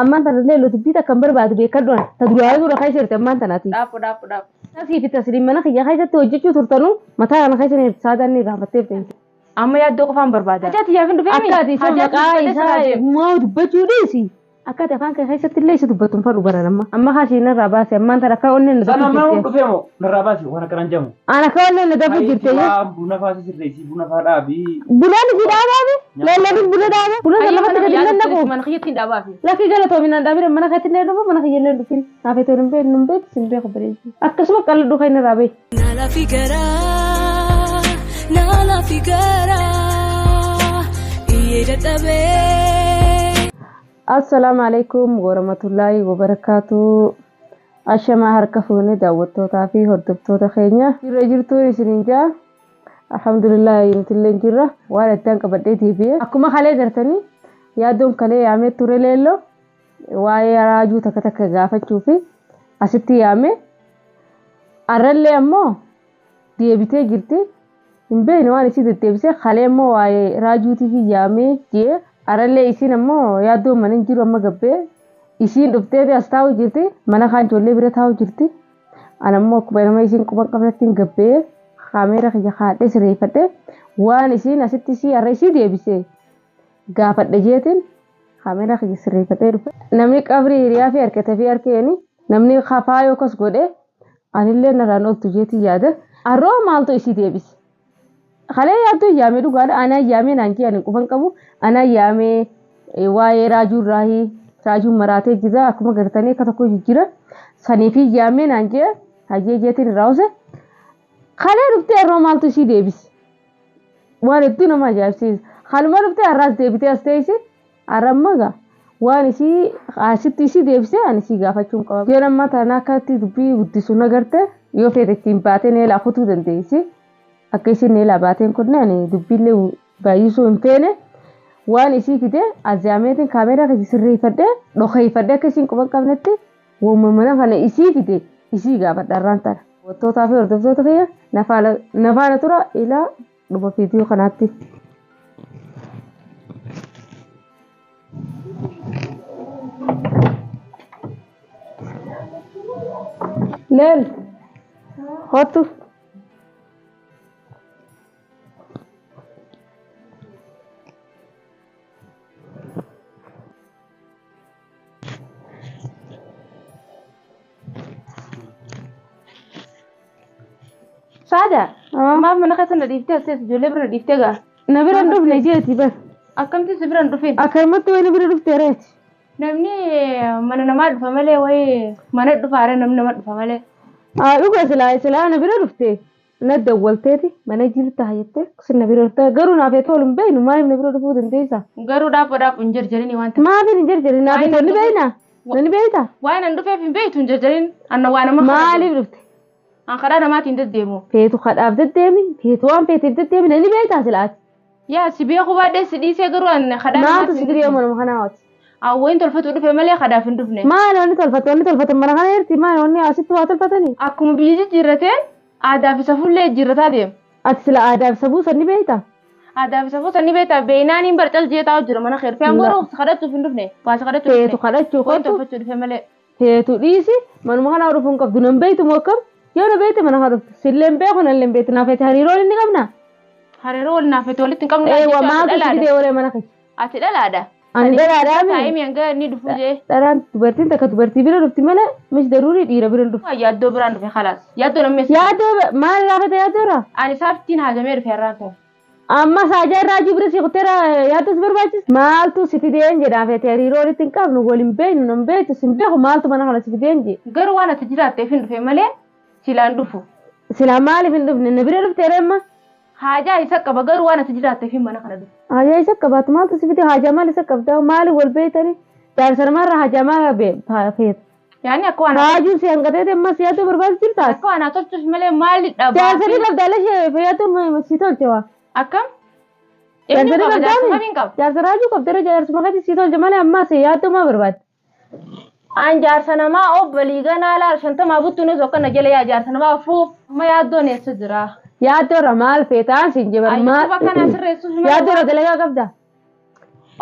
Ammaan tana illee dubbii takka hin barbaadu beekadhu ani. Ta duraa dura keessa jirti ammaan tanaati. Dhaabbu dhaabbu dhaabbu. Asii fi tasliin mana kiyya keessatti hojjechuu turtanuu mataa kana keessa ni saadaan ni irraanfattee jirti. Amma yaaddoo qofaan barbaada. Hajaa tiyyaaf hin dhufeemi. Akka ati isa Hajaa maqaa tiyyaaf isaa moo dubbachuu dhiisi. Akka ati afaan kee keessatti illee isa dubbattu hin fadhu baran amma. Amma kaasii narraa baase ammaan tana akka onneen na Sana dafu amma jirti. dhufee moo narraa baasi waan akkanaan jedhamu. Ana akka onneen na dafu jirti. Waan buna faasi sirreessii buna faa dhaabii. Bunaan si dhaabaame? Lallabin buna dhaaba? Buna sana lafatti gadi hin naqu. Mana kiyyatti hin dhaabaafi. Lakki galatoominaan dhaabire mana keetti illee dhufu mana kiyya illee dhufin. Naaf itoo hin beeknu hin beektu sin beeku bareedu. Akkasuma qalladhu kan irraa beeku. Nala figara, nala figara, iye dadhabe. Assalaamu alaikum warahmatullaahi wabarakaatu. Ashamaa harka fuune daawwattootaa fi hordoftoota keenya. Jirra jirtuun isiniin jaa. Alhamdulillah nutillee jirra. Waan addaan qabadhee deebi'e. Akkuma kalee gartanii yaaddoon kalee yaamee ture leelloo waa'ee raajuu takka takka gaafachuu fi asitti yaame. Arrallee ammoo deebitee jirti. Hin beekne waan isii deddeebisee kalee immoo waa'ee raajuutiif yaamee jee arallee isiin ammoo yaaddoo mana hin jiru amma gabbee isiin dhuftee as taa'u jirti mana kaan ijoollee bira taa'u jirti. Ana ammoo akkuma nama isiin quban qabnatti hin gabbee kaameera kiyya kaadhee sirreeffadhee waan isiin asitti isii har'a isii deebisee gaafadhe jeetiin kaameera kiyya sirreeffadhee dhufe. Namni qabrii hiriyaa fi harkatee fi harkeeni namni kafaa yookas godhee anillee narraan ooltu jeetiin yaada. Har'oo maaltu isii deebise? Kalee yaaddoo yaamee dhugaadha. Anaa yaamee naan jee ani qufan qabu. Anaa yaamee waa'ee raajuu irraahi raajuun maraatee jira akkuma gartanii akka tokko jijjiira. Saniifi yaamee naan jee hayyee jeetiin irraa hose. Kalee dhuftee har'oo maaltu isii deebise? Waan hedduu nama ajaa'ibsiisa. Kanuma dhuftee har'aas deebitee as teessi. Har'a amma gaa waan isii asitti isii deebisee ani isii gaafachuun qaba. Yeroo ammaa tana akkatti dubbii guddisu nagarte yoo feete ittiin baatee neelaa kutuu dandeessi. Akka isiin neelaa baateen kunne ani dubbiillee baay'isuu hin feene waan isii fide aziyaameetiin kaameeraa keessa sirreeffadhee dhokeeffadhee akka isiin quban qabnetti waanuma mana kana isii fide isii gaafadha har'aan tana. Wattootaa fi hordoftoota kiyya nafaana tura ilaa dhuma viidiyoo kanaatti. Leel kottu. Saada. Maaf mana keessa na dhiiftee as teessu ijoollee bira na dhiiftee gaa. Na bira hin dhufne jeeti bar. Akkamti si bira hin dhufin? Akkanumatti wayii na bira dhufte reeti. Namni mana namaa dhufa malee wayii mana dhufaare namni nama dhufa malee. Haa dhuga silaa silaa na bira dhufte. Na dawwalteeti mana jirta jettee sin na bira dhufte garuu naaf tolu hin beeknu maaliif na bira dhufuu dandeessa? Garuu dhaabbo dhaabbo hin jarjarini waan ta'eef. Maaliif hin jarjarin naaf tolu ni beekna? Ni beekta? Waan an dhufeef hin beektu hin jarjarin anna waa nama. Maaliif dhufte? An kadhaa namaatiin deddeemu. Feetu kadhaaf deddeemi feetu waan feeteef deddeemi ni beektaa silaati. Yaa si beeku baadhee si dhiisee garuu an kadhaa Maaltu si fidee mana kanaa waati? Awwayin tolfatu dhufe malee kadhaaf hin dhufne. Maali wanni tolfatu wanni tolfatan mana kana jirti maali wanni asitti waa tolfatanii? Akkuma biyya jijjiirrateen aadaa fi safuullee jijjiirrataa deema. Ati sila aadaa fi safuu san ni beektaa? Aadaa fi safuu san ni beektaa beeynaan hin barcal jee taa'u jira mana kee dhufee angoo si kadhachuuf hin dhufne. Waa si kadhachuuf Feetu kadhachuu Wayin kottu tolfachuu dhufe malee. feetu dhiisi manuma kanaa dhufuu hin qabdu nan beektu moo akkam? Yoo na beekte mana kana dhuftu sillee hin beeku nallee hin beektu naaf feete hariiroo inni qabna? Hariiroo wal naaf walitti hin qabnu. Ee waa maaltu si fidee waree mana keessa? Ati dhalaadha. Ani dhalaadhaa mi? Taa'imii hanga inni dhufu jee. Dhalaan dubartiin takka dubartii bira dhufti malee mis daruurii dhiira bira hin dhuftu. Yaaddoo biraan dhufe khalaas. Yaaddoo namni. Yaaddoo maal irraa fete yaaddoo irraa? Ani saaftiin haajamee dhufe har'aan ta'e. Amma saajaa irraa jiru bira si kuteera yaaddoo si barbaachisa. Maaltu si fideen jedhaa fete hariiroo walitti hin qabnu wal hin beeknu nan beektu sin beeku maaltu mana kana si fideen jee. Garuu waan ati jiraatteef hin dhufe malee silaan dhufu. Silaa maaliif hin dhufne na bira dhufte reemma? Haajaa isa qaba garuu waan ati jiraatteef hin mana kana dhufe. Haajaa isa qabaatu maaltu si fide haajaa maal isa qabdaa maali wal beektanii jaarsa namaarraa haajaa maal feeta. Yaani akka waan Raajuun si hanqatee ammas yaaddoo barbaadu jirtaas. akka waan tolchuuf malee maali dhabaa. Jaarsanii qabdaalee ishee yaaddoo si tolche waa. Akkam? Eenyu Jaarsanii qaba jaarsa qabdaami? kamiin qaba? Jaarsa raajuu qabdee jaarsuma keetti si tolche malee ammas yaaddoo maa barbaadde? An jaarsa namaa obbolii ganaa laal shantamaa buttuunis akkana jala yaa jaarsa namaa fuuf amma yaaddoon eessa jira? Yaaddoo irra maal feetaan siin jee Ay, maal bakka kana sirreessuuf malee yaaddoo irra dalagaa qabda.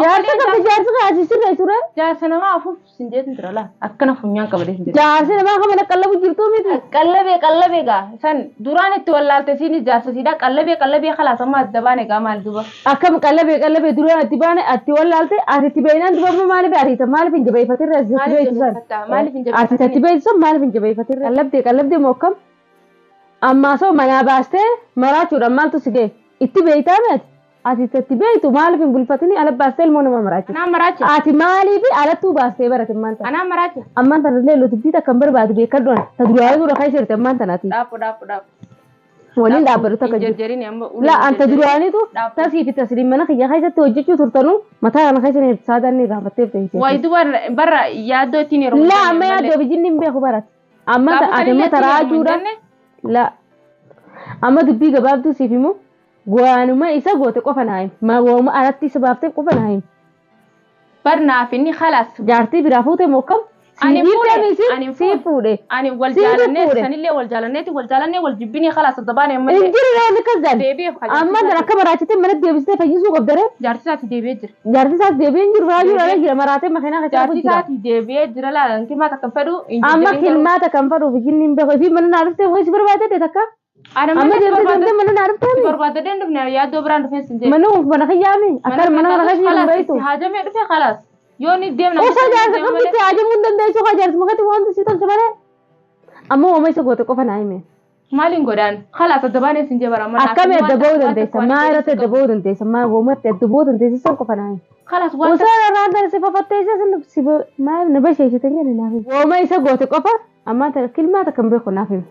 Jaarsa qabda jaarsa kaasii sirreessu ree. Jaarsa namaa afuuf sin jeetin tura laa akkana funyaan qabadee sin jedhe. Jaarsi namaa kan mana qallabu jirtuu miti. Qallabee qallabee gaa san duraan itti wallaalte siinis jaarsa siidha qallabee qallabee khalaas amma adda baane gaa maal duba. Akkam qallabee qallabee duraan itti baane atti wallaalte ati itti beeynaan duba maaliif ariita maaliif hin jabeeffatirre ati itti beeytu san. Maaliif hin Ati itti beeytu san maaliif hin jabeeffatirre. Qallabdee qallabdee moo akkam? Ammaa soo manaa baastee maraachuudhaan maaltu si ga'e? Itti beeytaa miti? Ati itti beeytu maaliif hin bulfatini ala baastee ilmoo nama maraachuudha. Anaan maraache. Ati maaliif alattuu baastee barate ammaan tana? Anaan maraache. Ammaan tana illee dubbii takka hin barbaadu beekadhu ana. Ta duraanii dura kan ishee ammaan tanaati. Dhaabbu dhaabbu dhaabbu. Waliin dhaabbatu takka Hin jiru. jarjarini amma. La anta duraaniitu Dhaabbu. tasii fi tasliin mana kiyya keessatti hojjechuu turtanuu mataa kana keessa saadaan ni raafattee ta'e. Wayi duba barra yaaddoo ittiin yeroo. La amma yaaddoo bijinni hin beeku barate. Amma ati amma taraajuudha. La amma dubbii gabaabduu siif himu waanuma isa goote qofa naa himi. Waanuma alatti isa baaftee qofa naa himi. Barnaaf inni khalaas. Jaartii biraa fuute moo akkam? Ani Sii fuudhe, dhiifte ani miti? Sii fuudhe. Ani wal Siitu jaalannee fuudhe. sanillee wal jaalanneeti wal jaalannee wal jibbinii khalaas adda baane Hin ammallee. jiru reefi akkas jedhan. Deebi'eef Amma tan akka maraachitee mana deebistee fayyisuu qabda ree. Jaartii isaati deebi'ee jira. Jaartii isaas deebi'ee hin jiru raajuu dhala jira maraatee makiinaa keessa Jaartii jira. isaati deebi'ee jira laalan kimaa takka fedhu hin Amma jarjarin garuu. kilmaata kan fadhuuf ijinni hin beeku. Ifii mana naa dhuftee wayii si barbaadde takka. Ana Amma mana deemtee deemtee mana naa dhuftee barbaadadee hin dhufne yaaddoo biraan dhufee sin jedhe. mana mana kiyyaami akka mana kana keessa hin beektu. Haajamee dhufe khalaas. Yoo ni deemna. Osoo jaarsa qabditti haajamuu hin dandeessu haa jaarsa makatti wanti si tolche malee. Amma uumama isa goote qofa naa hime. Maaliin godhaan khalaas adda baanee sin jee bara amma. Akkami adda ba'uu dandeessa? Maa irratti adda ba'uu dandeessa? Maa uumamatti adda ba'uu dandeessa san qofa naa hime. Khalaas waan Osoo irraan tan si fafattee isa sin si maal na basheessite jedhe naaf hime. Uumama isa goote qofa ammaa tana kilmaa takka hin beeku naaf hime.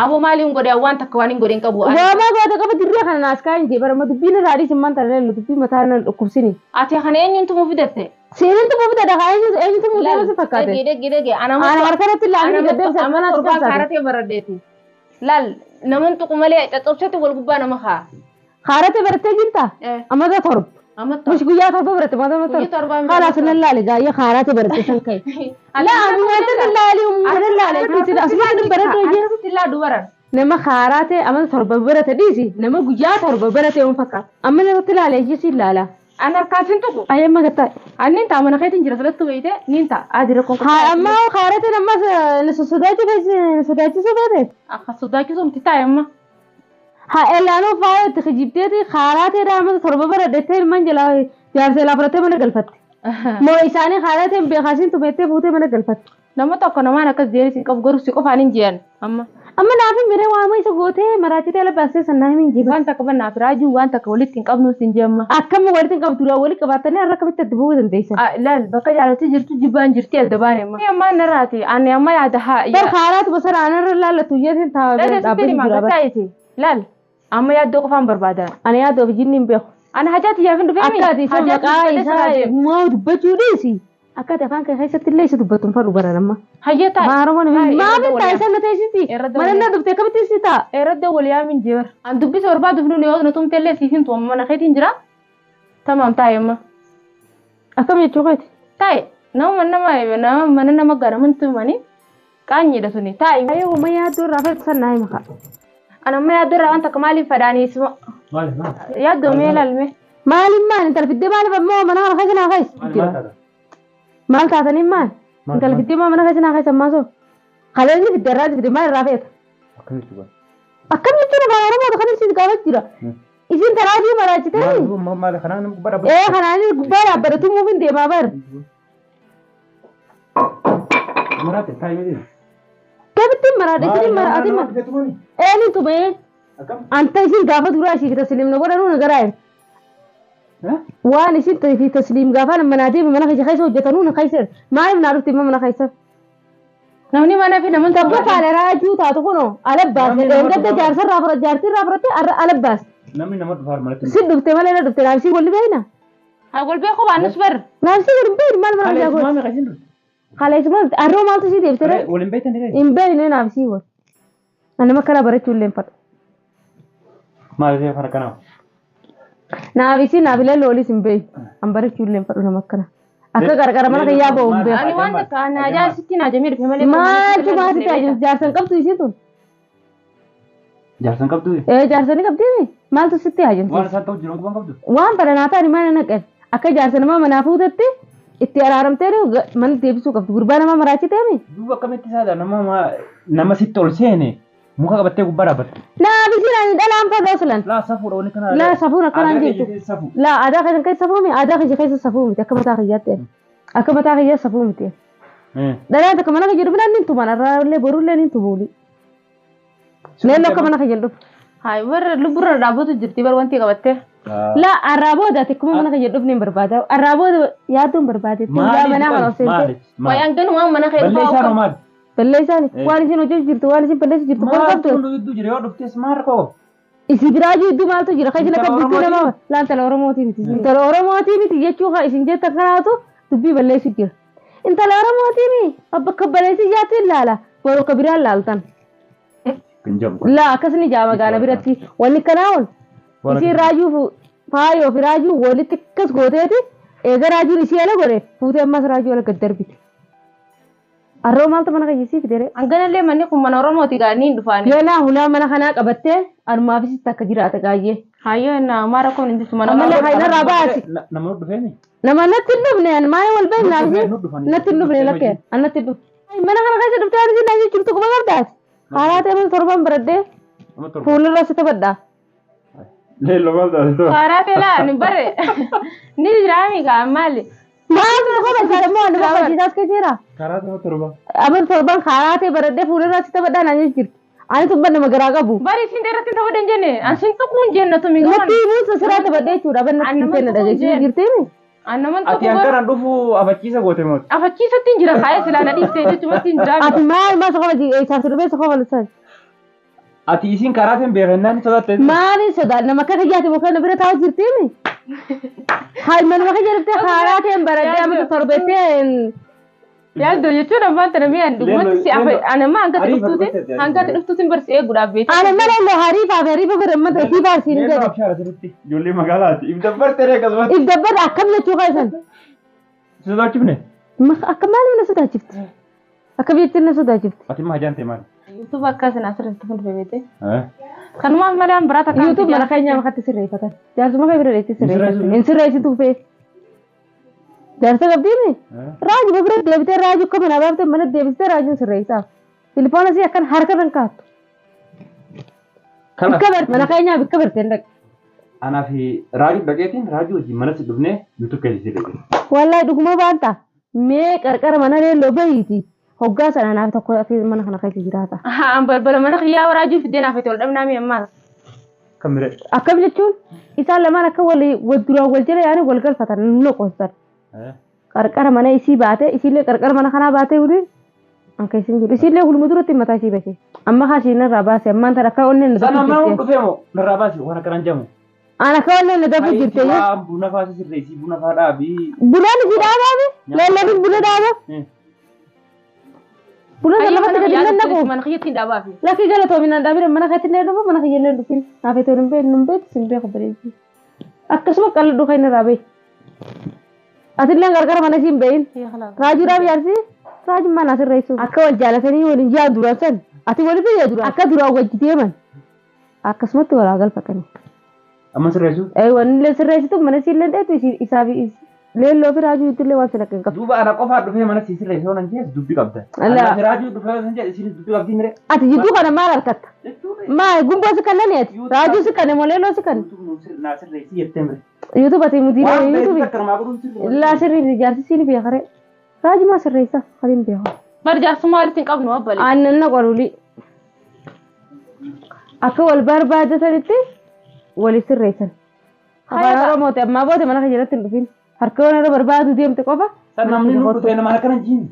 Aboo maaliin godhaan waan takka waan hin godhin qabu. Uumama goote qofa dirree kana naas kaa'in jee bara dubbiin irraa dhiisin maan tana leellu dubbii mataa na dhukkubsini. Ati kana eenyuun tumuu fidatte? Seenintu mufida dhagaa eenyutu mufida si fakkaate? Dhagee dhagee dhagee. Ana Ana harkanatti ilaalanii gaddeemsa Amma mana torbaan cabsaate. kaaratee baradheeti. Laal naman tuqu malee caccabsetti wal gubbaa nama haa. Kaarate barattee jirta? Amata torba. Amma Mush guyyaa torba baratte mata Guyyaa torba. torbaa miti. Kalaas nan laale gaayya kaarate baratte san ka'e. Laa amata nan laale nan laale asuma baradhu hojii. Akkasitti illaa dubaran. Nama kaarate amata torba barate dhiisi nama guyyaa torba barate yoon fakkaata. Amma narratti laale ishee si laala. An harkaan sin tuqu. Ayyamma gattaa. Annin ta'a mana keetiin jira asirratti beeyte niin ta'a. Adi rakkoon Haa amma kaarate ammas na sodaachisuu feete. Akka sodaachisuu miti taa'e amma. Haa ellaanoo faaya itti kijibteeti kaaraateedha amata torba baradhettee ilmaan jalaa jaarsee laafattee mana galfatte. Moo isaanii kaaraateen beekaasiin tumettee fuutee mana galfatte. Nama tokko namaan akkas deerii sin qabu garuu si qofaan hin jiran amma. Amma naaf hin miree waama isa gootee maraachitee ala baastee san naaf hin jiba. Waan takka bannaaf raajuu waan takka walitti hin qabnu sin jeemma. Akkam walitti hin qabdu walitti qabaattanii har'a akkamitti adda ba'uu dandeessan. Laal bakka jaalatti jirtu jibbaan jirti adda baane amma. Amma narraati ani amma yaada haa. Bar haaraatu basara anarra laallatu yeetiin taa'ee dhaabbatu jira bara. Laal amma yaaddoo qofaan barbaada. Ani yaadoo fi jinni hin beeku. Ani hajaati yaafin dhufee Akka ati isa maqaa isaa moo dubbachuu dhiisi. Akka ati afaan kee keessatti illee isa dubbatu hin fadhu baran amma. Hayya taa'e. Afaan Oromoon Taa'e, maaf irra hin taa'e sana teessisi. Irra Mana na dhuftee akkamitti si ta'a? Irratti wal yaamin jeer. An dubbisa barbaaduuf nuni yoo nu tumte illee siif himtu amma mana keetiin jira. Tamaam taa'e amma. Akkam jechuu keeti? Taa'e nama nama nama mana nama garaman tumani qaanyiidha suni taa'e. Ayyee uuma yaaddoo irraa fedhu san naa hima kaa. An amma yaaddoo irraa waan takka maaliif fadhaanii isuma Maali maali? yaaddoo mee ilaalme. Maaliin maal intala fiddee maaliif ammoo mana kana keessa naa keessa? Maali maal taata? Maal taataniin maal? Intala fiddee maa mana keessa naa keessa ammaa soo? Kaleenni fidde irraa fidde maal irraa feeta? Akkam jechuudha? Akkam jechuun afaan Oromoo kan isin gaafachuu jira. Isin taraajii maraachitanii? Maali maali kanaan nama gubbaa dhaabbatu? Ee kanaan gubbaa dhaabbata tumuuf hin deemaa bar. Maraate taa'ee miti. Gabittiin maraadha isin maraati ma. Eenyu tumee? Akkam? Anta isin gaafa duraa ishii tasliim na godhanuu na garaa'e. Waan isin fi tasliim gaafa nama deeme mana keessa keessa hojjetanuu na keessa. Maaliif naa dhufte immoo mana keessa? Namni mana fi namni Tabba faana raajuu taatu kunoo ala baase. Dheengadda jaarsarraa fudhatte jaartirraa fudhatte ala baase. Namni nama dhufaa malatti. Si dhufte malee na dhufte naafsii walli beekna. Haa wal beekuu baannus bar. Naafsii wal beeknu maal mana Kalees godhe? maami qasin dhufte? Kaleessuma arroo maaltu si deebisee? Waliin beektan ni Hin beekne naafsii wal. Nama kana barachuu illee hin fadhu. Maali ta'e afaan akkanaa? Naafisi naafilee loolis hin beeknu. An barachuu illee hin fadhu nama akkana. Akka qarqara mana kiyyaa ba'u hin beeku. Ani waan takka ani hajaa sitti naajamee dhufe malee. Maaltu maati ta'a jaarsan qabdu isiin tun? Jaarsan qabdu? Ee jaarsanii qabdii maaltu sitti Waan haajamsiisa? isaan ta'u jiran quban qabdu? Waan badanaa ta'an maal naqan? Akka jaarsa namaa manaa fuutetti itti araaramtee mana deebisuu qabdi. Gurbaa namaa maraachiteemi. Duuba akkamitti isaadha nama nama sitti ol seene muka qabattee gubbaa dhaabbatte. Laa bisiin ani dhalaan fadhoo silan. Laa safuudha wanni kana. Laa safuun akkanaan Aadaa jirtu. keessa safuu. Laa aadaa keessan keessa safuu miti aadaa keessa keessa safuu miti akka mataa kiyyaatti. Akka mataa kiyyaa safuu miti. Dhalaan takka mana kiyya dhufnaan ni tuman arraallee borullee ni tumuuli. Leelloo akka mana kiyya dhufu. Hayi warra lubburra dhaabbatu jirti bar wanti qabattee. Laa arraa booda ati akkuma mana kiyya dhufne hin barbaada. Arraa booda yaaduu hin barbaade. Ulaa manaa kana ol seentee. Maaliif? Wayi hanganumaa mana kee Ballee dhufaa isaa maali? Ballee isaani waan isin hojjechuu jirtu waan isin balleessu jirtu kun Maaltu qabdu. hunduu gidduu jira yoo dhuftes maal rakkoo? Isin biraa jidduu maaltu jira? Kan isin akka Intala bultii Oromootii? nama laa intala Oromootii miti. Intala Oromootii miti jechuu kan isin jettan kanaatu dubbii balleessu jira. Intala Oromootii mi bakka balleessi jaatti ilaala. Boru akka biraan laaltan. Kan jedhamu. Laa akkasni jaama gaana biratti wanni kanaa ol. Isin raajuu faayoo fi raajuu walitti akkas gooteeti eega raajuun isii ala godhe fuutee ammas raajuu ala gad darbite. Arroo maaltu mana kayyisii fidere? Hanganallee manni kun mana Oromooti gaanii hin dhufaani. Yoonaa hulaa mana kanaa qabattee anumaafis takka jiraata gaayyee. Hayyoo innaa maal rakkoon hin jirtu mana Ammallee Oromooti. kan irraa baasi. Nama dhufeeni? Nama natti hin dhufne ani maal wal beekna Nu ani dhufanii. natti hin dhufne lakkee ani natti hin dhufne. Mana kana keessa dhuftee ani sin ajii jirtu kuma qabdaati. Haaraa ta'e mana torban baradhee Nama torba. fuulirra si taphadha. Leelloo maal taasisu? Karaa feelaa ani bare ni jiraami gaa maali. Maaltu nu qofa isaa immoo ani bakka keessa jira. Karaa nama torba. Aman torban haaraa ta'e baradhee fuulirra si taphadha naan jirti. Ani tun nama garaa qabu. Bari isin irratti ta'uu dandeenye an sin tuquun jenna tumi gaman. Natti himuun sirraa taphadhee jechuudha. Ban natti Ani hin nama dhageessisuu jirtiimi. An naman Ati tuqu bara hanqaraan dhufu afachiisa goote mooti. afachiisatti hin jira kaayee silaa na dhiiftee jechumatti hin jiraami. Ati maal maal soqofa isaaf dhufee soqofa lisaan. Ati isin karaa hin beekannaan sodaatte. Maaliin sodaa nama akka kiyyaati muka na bira taa'u jirtiimi. Haa manuma kiyya dhuftee haaraa ta'een baradhee amma torbettee Yaaldo jechuun abbaan tana mi'a dhugumatti si afa ana ma hangatti Ariifa dhuftuuti dhuftee hangatti dhuftuutiin barsi eeguudhaaf beekte. ana mana illee hariifaa fi hariifa bira amma siifaa siin Leelloo jedhe. abshaara sirriitti. Ijoollee magaalaati. Ibda bartee akkasumatti. If dabbata akkam jechuu keessan. Sodaachifne. Akka maaliif na sodaachifti? Akka biyyattiin na sodaachifti? Ati maa jaante maali? YouTube akkas na asirratti kun beekte. Kanumaaf malee an biraa takka. YouTube mana keenya makatti sirreeffatan. Jaarsuma kee bira dheetti sirreeffatan. Hin sirreessitu fee. Jaarsa qabdiini? Raajuma bira deebitee raajuu akka manaa baaftee mana deebistee raajuun sirreessaaf. Tilifoona sii akkan harka kan kaattu. Kana Bikka barte mana keenyaa bikka barteen dhaqe. anaa fi raajuu dhaqeetiin raajuu wajjin manatti dhufnee YouTube keessa sirreessine. Wallahi dhuguma baanta. Mee qarqara mana leelloo bahiiti. Hoggaa sana anaaf tokko ati mana kana keessa jiraata. An balbala mana kiyyaa waraajuu fiddee naaf itti ol dhabnaa mi'a ammaas. Kan bire. Akkam jechuun isaan lamaan akka walii wal duraan wal jala yaanii wal galfatan nu qoossan. Qarqara mana isii baate isiillee qarqara mana kanaa baatee waliin an keessa hin jiru. Isiillee hulma duratti mataa isii bashee. Amma kaasii irraa baase ammaan tana akka onneen na Sana dafuu mana jirte. dhufee moo narraa baasi waan akkanaan jedhamu. An akka onneen na dafuu jirte. Waan buna faa sirreessii buna faa dhaabii. Bunaan isii dhaabaame leellaniin buna dhaaba. Buna sana lafatti gadi hin naqu. Mana kiyyatti hin dhaabaafi. Lakki galatoominaan dhaabine mana keetti illee dhufu mana kiyya illee dhufin. Naaf itoo hin beeknu hin beektu sin beeku bareedu. Akkasuma qal'oo kan irraa beeku. Atillee gargara mana siin beeyin. Raajuudhaaf jaarsi raajuun mana sirreessu. Akka wal jaalatanii waliin jaan duraan san ati waliif iyya duraan akka duraan wajji deeman akkasumatti walaa galfatanii. Amma sirreessu. Wanni illee sirreessitu mana siin illee dheetu isaa fi leelloo fi raajuu illee waan sana kan qabdu. Duuba ana qofaa dhufee mana si sirreessu waan jees dubbii qabda. Ala. Ana fi raajuu dhufee waan jees isinis dubbii qabdii mire. Ati jidduu kana maal harkatta? Maal gumboo si kanneen ati? Raajuu si kanne moo leelloo si kanne? Naa sirreessi jettee mire. YouTube ati mudiira Waan ta'eef YouTube. takka namaa godhuun sirreessi. Laa sirrii jaarsi siin beekare. Raajuu maa sirreessa? Kan beeku. Bar jaarsummaa walitti hin qabnu abbalee. Aannan na qoruli. Akka wal barbaadatanitti wali sirreessan. Afaan Oromooti ammaa booda mana kana jalatti hin dhufin. Harka waan irra barbaadu deemte qofa. San namni nu dhufee nama akkana jiin.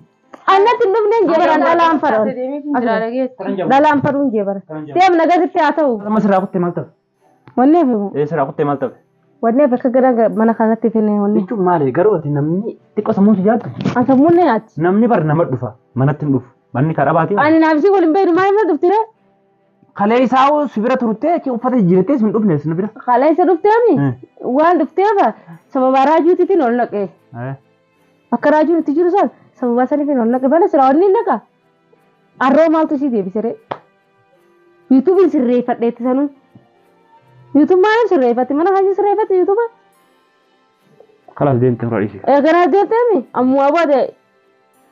Annatti hin dhufne hin jeebaran dhalaan fadhoon. Dhalaan fadhuun jeebara. Deem nagasitti haa ta'u. Amma sirraa kuttee maal ta'e? Wanni hafe Ee sirraa kuttee maal ta'e? wanni hafe akka gara mana kanatti finne wanni. Jechuun maali garuu ati namni xiqqoo sammuun si jaattu. An sammuun ni nyaatti. Namni bar nama dhufa manatti hin dhufu. Manni karaa baatee. Ani naafisii waliin beeknu maal irra dhuftire? Kalee isaa si bira turtee achi uffata jijjiirattee si hin dhufne si bira. Kalee isa dhufteemi? Waan dhufteefa sababa raajuutiitiin ol naqee. Akka raajuun itti jiru san sababa saniifin ol naqe bala sira onni naqa. Arroo maaltu si deebisere? Yuutuubiin sirreeffadheetti sanuun. Yuutuub maaliif sirreeffatti? Mana hajii sirreeffatti yuutuuba? Kalaas deemte fura dhiisi. Ganaa deemteemi ammoo booda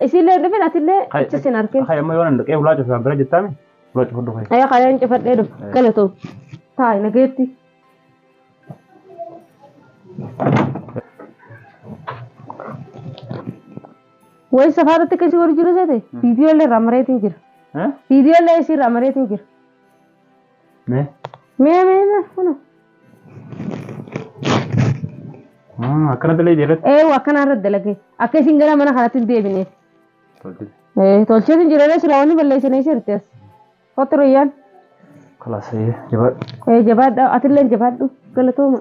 isillee dhufin atillee achi sin argin. Hayi amma yoo nan dhaqee hulaa cufee bira jettaami hulaa cufadhu hayi. Ayyaa kaayaan cufadhee dhufa galatoo taa'i nageetti. Wayi safaarratti akkasii warri jiru seete viidiyoo illee irraa mareetiin jira. Viidiyoo illee isii irraa mareetiin jira. Mee? Mee mee mee kuna. Akkana dalee irratti. Ee akkana irratti dalagee akka isin gara mana kanatti hin deebineef. Tolcheetiin jira silaa wanni balleessinee jirti as. Kottu riyyaan. Kalaas jabaadhu. Ee jabaadha atillee jabaadhu galatooma.